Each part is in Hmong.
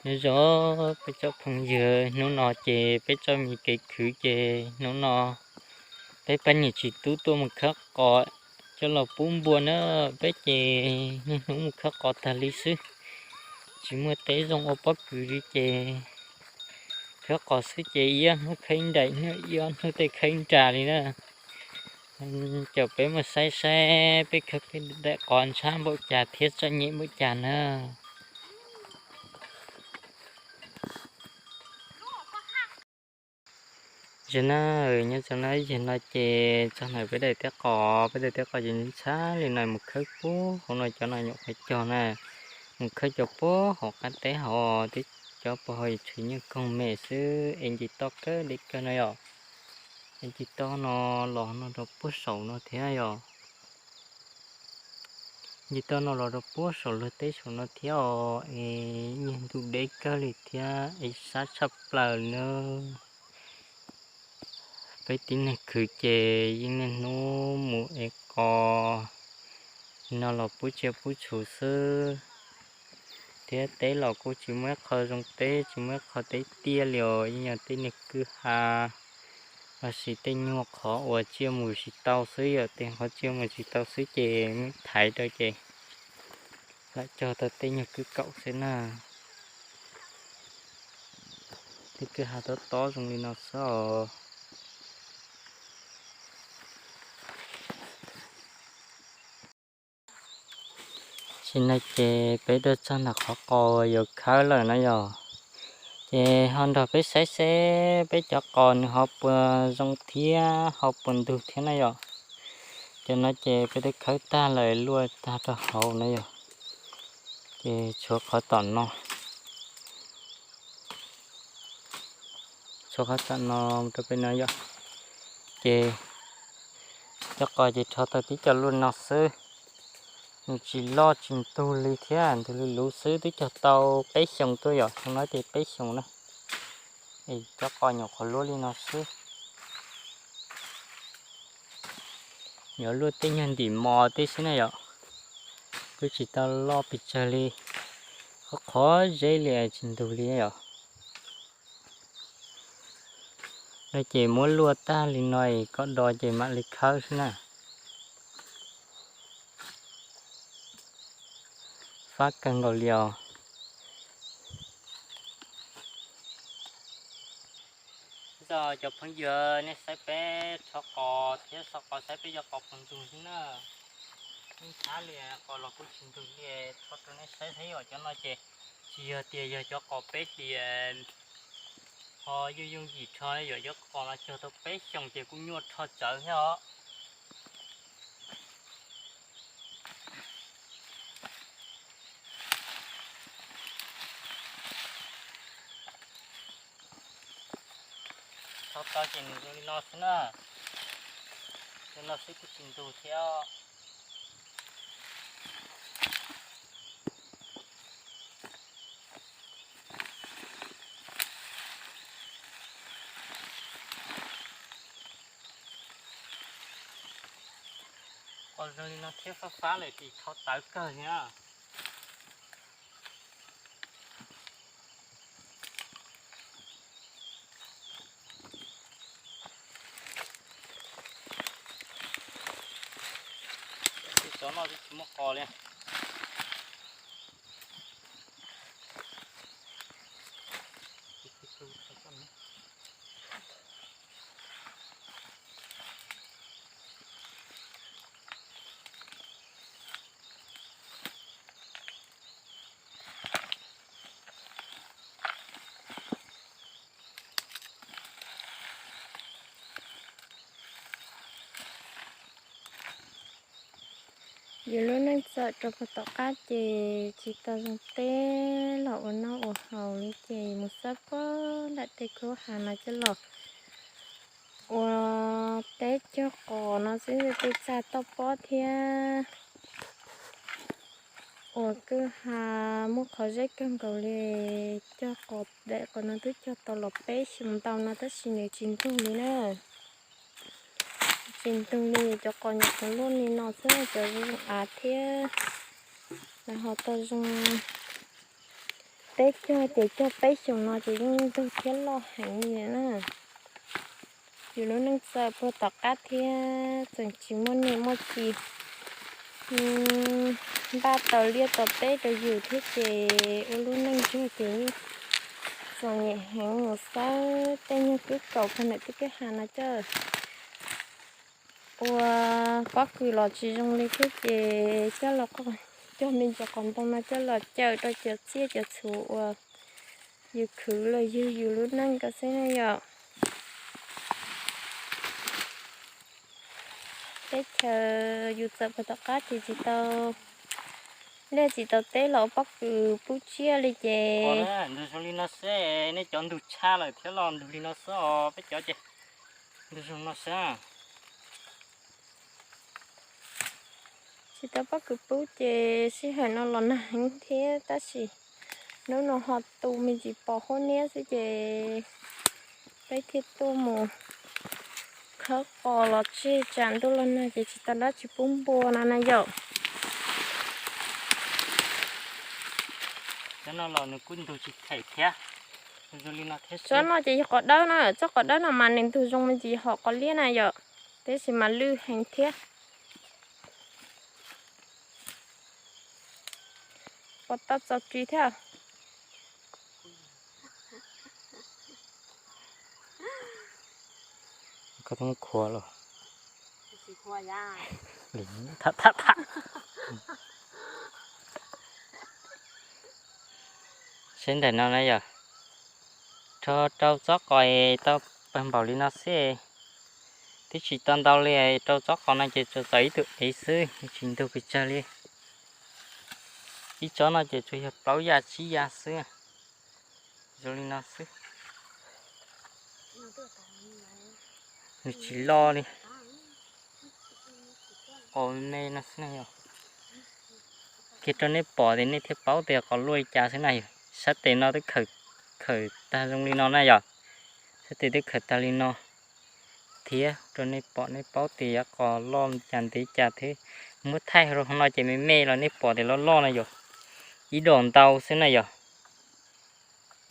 Nyob zoo peb cov phooj ywg, hnub no ces peb txoj me kev khwv ces hnub no peb pab niam txiv tub tuaj mus khawb qos coj los pub npua na. Peb ces niaj hnub mus khawb qos tag li xwb, tsis muaj teb zoo ua pob kws li ces khawb qos xwb ces ib ob hnub khawb nraim, hnub ib ob hnub tej khawb nra li na. Caum peb mus saib saib peb khawb peb daim qos ntshab npaum cas thiab txom nyem npaum cas na. Zoo na, nyob zoo na, ib zaug no ces txog ntawm peb daim teb qos, peb daim teb qos ces ntshab li no mus khawb puag hauv no, cov no nyuam qhuav cog na, mus khawb cov puag hauv qab teb hauv, twb cov puag hauv tshuav nyiaj koog me xwb es nce toj kawg deb kawg no yom. Es nce toj no los no rau puag saum no thiab yom. Nce toj no los rau puag saum luag teb saum no thiab os, es nyiag ntuj deb kawg li thiab es sab tshaj plaws na. Peb tib neeg khwv ces yeej niaj hnub mus ev qos no los pub tsiaj pub txhu xwb, thiab teb los kuj tsis muaj ib qho zoo teb, tsis muaj ib qho teb tiaj li os, yeej yog tej niag kwj ha los sis tej nyuag qhov uas tsiaj mus tsis tau xwb, yog tej qhov tsiaj mus tsis tau xwb ces muab thaiv rau ces lam cog tau tej nyuag kwj kaum xwb na. Tej kwj ha tob tob zoo li no xwb os. Tam sim no ces peb tuaj txog ntawm qhov qos yuav khawb lawm na yom. Ces ho nrog peb saib seb peb cov qos nws ho puas zoo thiab ho puas ntug thiab na yom. Cov no ces peb twb khawb tag lawm, luaj tag rau hauv na yom. Ces tshuav qhov tom no, tshuav qhov tom no rau peb no yom. Ces cov qos ces rho tau tib co luaj no xwb. Nws tsis loj tsis ntug li thiab, ntug li luv xwb, twb cog tau peb xyoos tuaj yom, xyoo no ces peb xyoos na. Es cov qos nyuam qhuav luaj li no xwb. Yuav luaj tej nyuag ntim mos tej xwb na yom. Kuj tsis tau loj pes tsawg li, qhov qhov zeb li tsis ntug li yom. No ces muab luaj tag li no es koj do ces mam li khawb xwb na. Fab kawg nkaus li os. Txog cov phooj ywg, nej saib peb rho qos thiab xauj qos saib peb cov qos puas ntug xwb na. Yeej ntshab li, qos los kuj tsis ntug li, rho rau nej saib saib yom. Cov no ces tsis yog tias yog cov qos peb tias ho yooj yooj yim rho yom, cov qos no cog tau peb xyoos ces kuj nyuaj rho tsawv thiab os. Rho tau ces nws zoo li no xwb na. Zoo no xwb kuj tsis ntug thiab. Qos zoo li no thiab fab fab lawm ces thau tawv kawg thiab. Cov no twb tsis muaj qos li. Yus lub neej txawm rau puag tom qab ces tsis tau zoo teb los ua noj ua haus li ces mus xawb puag nram tej kwj ha no coj los ua teb cog qos no xwb, tej txaj toj pob thiab ua kwj ha muaj qhov zeb kawg nkaus li. Cog qos, daim qos no twb cog tau los peb xyoos ntau no tab sis nws tsis ntug li na. Tsis ntug li, cov qos nyuam qhuav luaj li no xwb, cov zoo av thiab lawv ho tau zoo teb cog ces cog peb xyoos no ces yeej ntug thiab loj heev li na. Yus lub neej txawm puag tom qab thiab tseem tsis muaj niam muaj txiv npaj tau liaj tau teb rau yus thiab ces ua lub neej zog ces yeej txom nyem heev. Mus xawb tej nyuag kwj kaum puag ntawm tej kwj ha no coj ua pob kws los tsis zoo li thiab ces coj los cog me ntsis qos ntoo no coj los cawm rau cov tsiaj cov txhu uas yus khwv los yug yus lub neej ko xwb na yom. Teb chaws yus txawm puag tom qab ces tsis tau liaj tsis tau teb los ua pob kws pub tsiaj li ces. Ntug zoo li no xwb, nej cov ntug tshaj lawm thiab los ntug li no xwb os, peb cov ces ntug zoo no xwb. Tsis tau pob kws pub ces sij hawm no los nag heev thiab tab sis hnub no ho tu me ntsis pos huab niab xwb ces peb thiaj tuaj mus khawb qos los tseg tsam ntuj los nag ces tsis tau dab tsi pub npua no na yom. Cov no los nws kuj ntug tsis them thiab. Tsob no ces yog qos dawb na, tsob qos dawb no mas nws ntug zoo me ntsis hom qos liab na yom, tiam sis mas lwj heev thiab. Pos tau txaus ris thiab. Koj twb muab khuav los. Seb ntawm no na yom, rho rau txob qos tau pawg npaum li no xwb. Twb tsis tau ntau li, rau txob qos no ces tsuas txaus ib tug ev xwb, tsis ntug pes tsawg li. Ib tsob no ces tsuas yog plaub yam tsib yam xwb. Zoo li no xwb. Nws tsis loj li. Qos me no xwb na yom. Kiag rau nej pom ces nej thiaj paub tias qos loj li cas xwb na yom. Sab tes no twb khawm tag zoo li no na yom. Sab tes twb khawm tag li no thiab rau nej pom nej paub tias qos loj li cas ntev li cas thiab. Muab thaij rau hauv no ces me me los nej pom tias loj loj na yom. Ib dos ntau xwb na yom.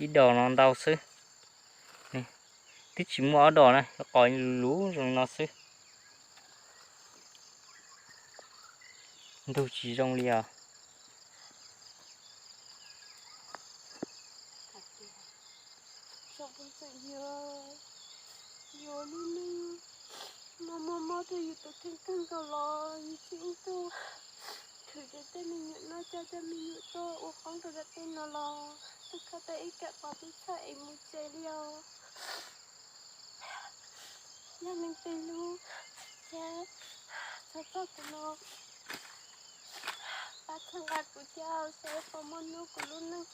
Ib dos no ntau xwb. Twb tsis muaj ob dos na, qos luv zoo li no xwb. Ntug tsis zoo li os. Yuav lub neej no mob mob rau yus tus kheej kawg nkaus los yus tsis ib tug khwv ces tej me nyuam no coj coj me nyuam tuaj ua qoob rau tej no los twb kho tau ib kam pov twb txhawj es mus tsev li os. Yog leej twg hlub thiab txhawj txog kuv no, pab txhawb nqa kuv thiab saib puas muaj hnub kuv lub neej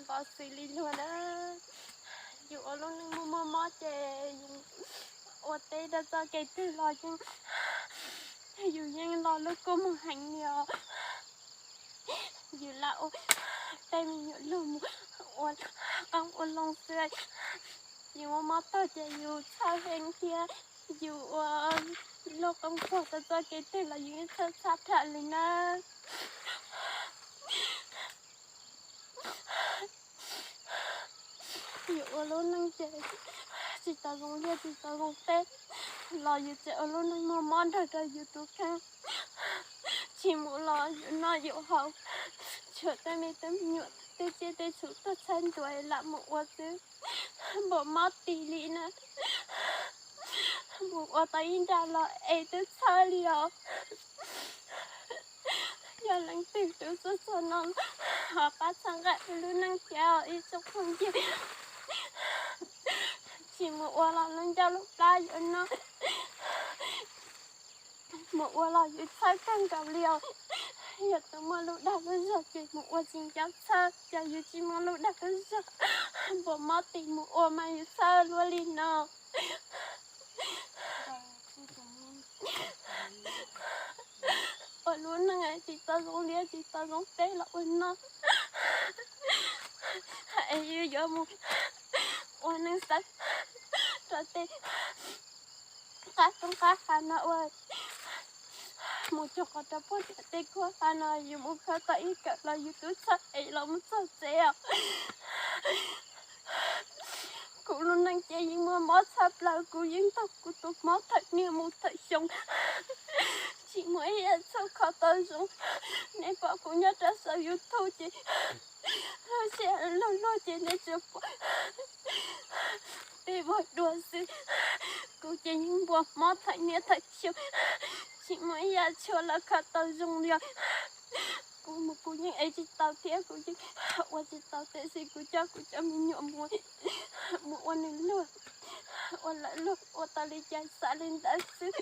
npau xws li luag na. Yus ua lub neej muaj muaj mob ces yus ua teb rau txoj kev twg los yeej, yus yeej lo lub kua muag heev li os. Yus lam ua tej me nyuam luag mus ua qoob ua loo xwb. Yus muaj mob tag ces yus txhawj heev thiab yus ua luaj qoob txog rau txoj kev twg los yus yeej txhawj txhawj tham li na. Yus ua lub neej ces tsis tau zoo liaj tsis tau zoo teb los yus tseem ua lub neej muaj mob nrog rau yus tus kheej. Tsis mus los yus noj yus haus, tshuav tej me tub me nyuam tej tsiaj tej txhu tuaj txhawb ntuas lam mus ua xwb. Npaum mob tis li na, mus ua tau ib nra los es twb txhawj li os. Yog leej twg hlub txog txog no ho pab txhawb nqa lub neej thiab ib tsoom phooj ywg. Tsis mus ua los lub ncauj lub plab yuav no, mus ua los yus txhawj kawg nkaus li os. Yog tus muaj lub dag lub zog ces mus ua tsis nco txhawj, yog yus tsis muaj lub dag lub zog, npaum mob tis mus ua mas yus txhawj luaj li no. Ua lub neej tsis tau zoo liaj tsis tau zoo teb los ua no, es yus yuav mus ua neej xav rau tej qab roob qab hav no ua mus txog qhov rau poj niam tej khuab ha no yus mus kho tau ib kawm los yus twb txhawj es los mus txog tsev os. Kuv lub neej ces yeej muaj mob tshaj plaws, kuv yeej ntaus kuv tus mob thawm niaj mus thawm xyoo, tsis muaj ib yam txhua kho tau zoo. Nej pom kuv nyob rau saum YouTube ces lub siab luag luag ces nej tsuas pom tej vag dua xwb. Kuv ces yeej npua mob thawm niaj thawm xyoo, tsis muaj ib yam txhua los kho tau zoo li os. Kuv mus kuv yeej ev tsis tau thiab kuv yeej ua tsis tau, tiam sis kuv coj kuv cov me nyuam mus, mus ua nws luag, ua lawv luag, ua tau li cas xav li ntawd xwb.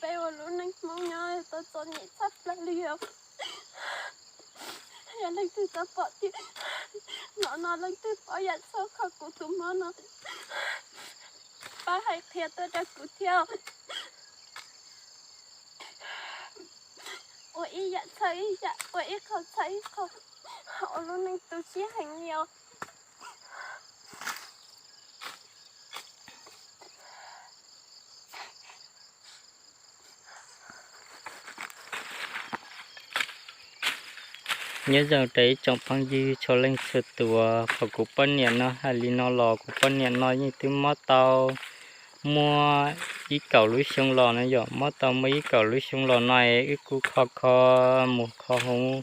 Peb ua lub neej Hmoob nyob tau txom nyem tshaj plaws li os. Yog leej twg tau pom thiab, no no leej twg pom yam txhua kho kuv tus mob no, pab hais qhia tuaj rau kuv thiab. Ua ib yam txhawj ib yam, ua ib qho txhawj ib qho, ua lub neej tu siab heev li os. Nyob zoo rau ib tsoom phooj ywg txhua leej txhua tus, qhov kuv poj niam no hais li no los kuv poj niam no yeej twb mob tau muaj ib kaum lub xyoo los no yom, mob tau muaj ib kaum lub xyoo los no es wb kuj kho kho mus kho hauv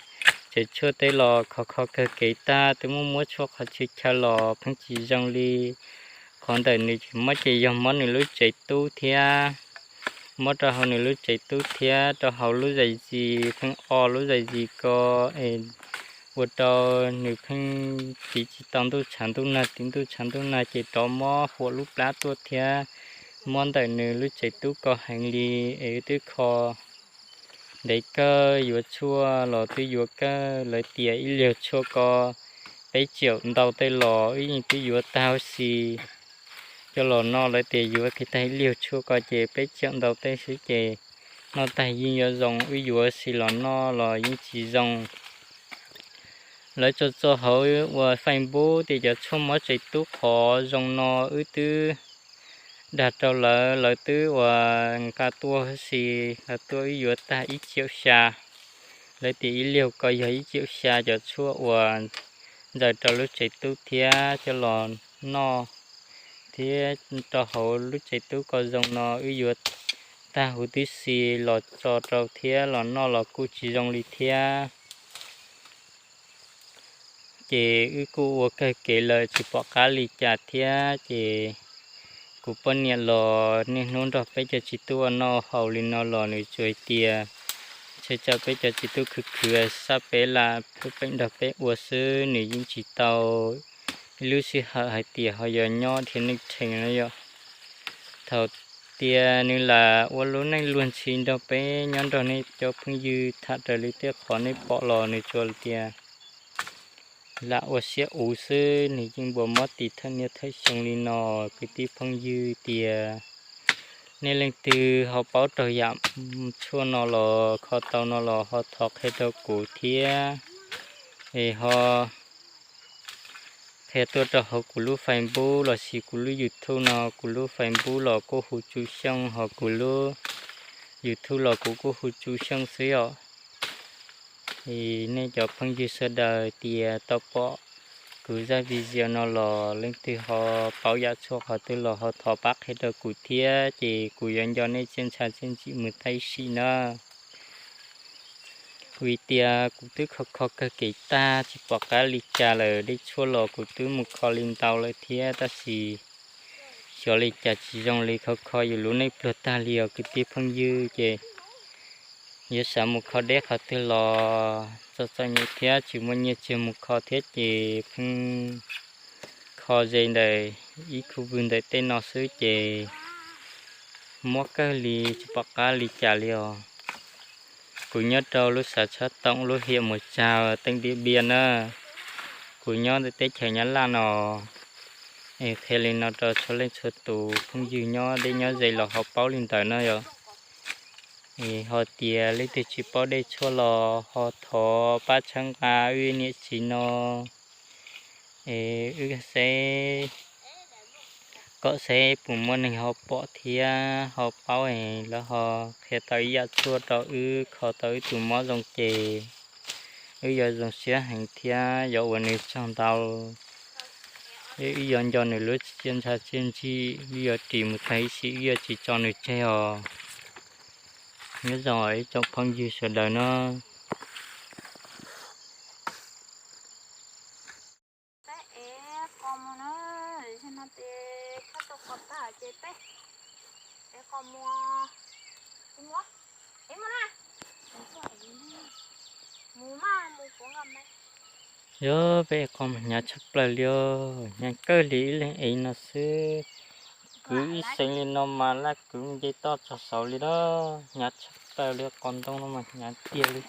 tsev tshuaj tej los kho kho kawg kev tag, twb muab muab tshuaj qhov txhia chaw los pheej tsis zoo li. Qhov ntawm nws ces mob ces yog mob nws lub tsev tub thiab, mob rau hauv nws lub tsev tub thiab rau hauv lub zais zis, pheej o lub zais zis ko es ua rau nws pheej tiv tsis tau ntuj tshav ntuj nag, tiv ntuj tshav ntuj nag ces rov mob huam lub plab tuaj thiab, mob ntawm nws lub tsev tub ko heev li. Es wb twb kho ntev kawg, yuav tshuaj los twb yuav kawg, lawv tias ib liag tshuaj ko peb tsiaum ntau tej los wb yeej twb yuav tag huv si. Coj los noj lawv tias yuav kiag tag ib liag tshuaj ko ces peb tsiaum ntau tej xwb ces noj tag yeej yuav zoo, wb yuav huv si los noj los yeej tsis zoo. Lawv tso tso hauv uas Facebook tias cov tshuaj mob tsev tub qhov zoo no wb twb dag rau lawv, lawv twb uas nqa tuaj huv si, lawv tuaj wb yuav tag ib tsiaum xya. Lawv tias ib liag ko yog ib tsiaum xya cov tshuaj uas ntxaws rau lub tsev tub thiab coj los noj thiab rau hauv lub tsev tub ko zoo no wb yuav tag huv tib si los tso rau thiab los noj los kuj tsis zoo li thiab. Ces wb kuj ua kawg kev lawm tsis pom qab li cas thiab ces kuv poj niam los niaj hnub nrog peb cov txiv tub ua noj haus li no los nws tsuas hais tias ntshe tsam peb cov txiv tub khwv khwv xab peb lam pub peb nrog peb ua xwb, nws yeej tsis tau ib lub sij hawm hais tias ho yuav nyob dhia neej rhees no yom. Thaum tias nws lam ua lub neej luag ntxhi nrog peb nyob nrog nej cov phooj ywg tham raws li tej qhov nej pom los nws tsuas tias lam ua siab uv xwb, nws yeej npua mob tis thawj niaj thawj xyoo li no. Kwv tij phooj ywg tias nej leej twg ho paub raug yam tshuaj no los kho tau no los ho thov qhia rau kuv thiab, es ho qhia tuaj rau hauv kuv lub Facebook lossis kuv lub YouTube no. Kuv lub Facebook los kuj hu Tsu Xyooj, ho kuv lub YouTube los kuv kuj hu Tsu Xyooj xwb os. Nej cov phooj ywg sawv daws tias tau pom kuv zaj video no los leej twg ho paub yam tshuaj qhov twg los ho thov pab qhia rau kuv thiab, ces kuv yuav nco nej txiaj ntsha txiaj ntsim mus tag ib sim na. Vim tias kuv twb kho kho kawg kev tag tsis pom qab li cas lawm, dej tshuaj los kuv twb mus kho li ntau lawm thiab, tab sis xyov li cas tsis zoo li, kho kho yus lub neej pluag tag li os kwv tij phooj ywg. Ces yuav xav mus kho deb qhov twg los txom txom nyem thiab tsis muaj nyiaj txiag mus kho thiab, ces pheej kho ze ntawm ib khub vwg ntawm tej no xwb ces mob kawg li tsis pom qab li cas li os. Kuv nyob rau lub xav Tshab Toom lub hiam Mus Tsag teej Diab Npiaj na. Kuv nyob ntawm teb chaws Nyab Laj no. Es qhia li no rau txhua leej txhua tus phooj ywg nyob deb nyob ze los ho paub li ntawd no yom. Es ho tias leej twg tsis paub dej tshuaj los ho thov pab tshawb nqa wb niam txiv no, es wb xeb kom seb puas muaj neeg ho pom thiab ho paub, lawv ho qhia tau ib yam tshuaj rau wb, kho tau wb tus mob zoo ces wb yuav zoo siab heev thiab yuav ua nws tsaug ntau. Wb yuav nco nws lub txiaj ntsha txiaj ntsig, wb yuav ris mus tag ib sim, wb yuav tsis tso nws tseg os. Nyob zoo ib tsoom phooj ywg sawv daws no. Yog peb ev qos mas hnyav tshaj plaws li os, hnyav kawg li ib leeg ev no xwb. Kwv ib xeev li no mas laj kwv nce toj txog saud li na, hnyav tshaj plaws li, qos ntoo no mas hnyav tiag li.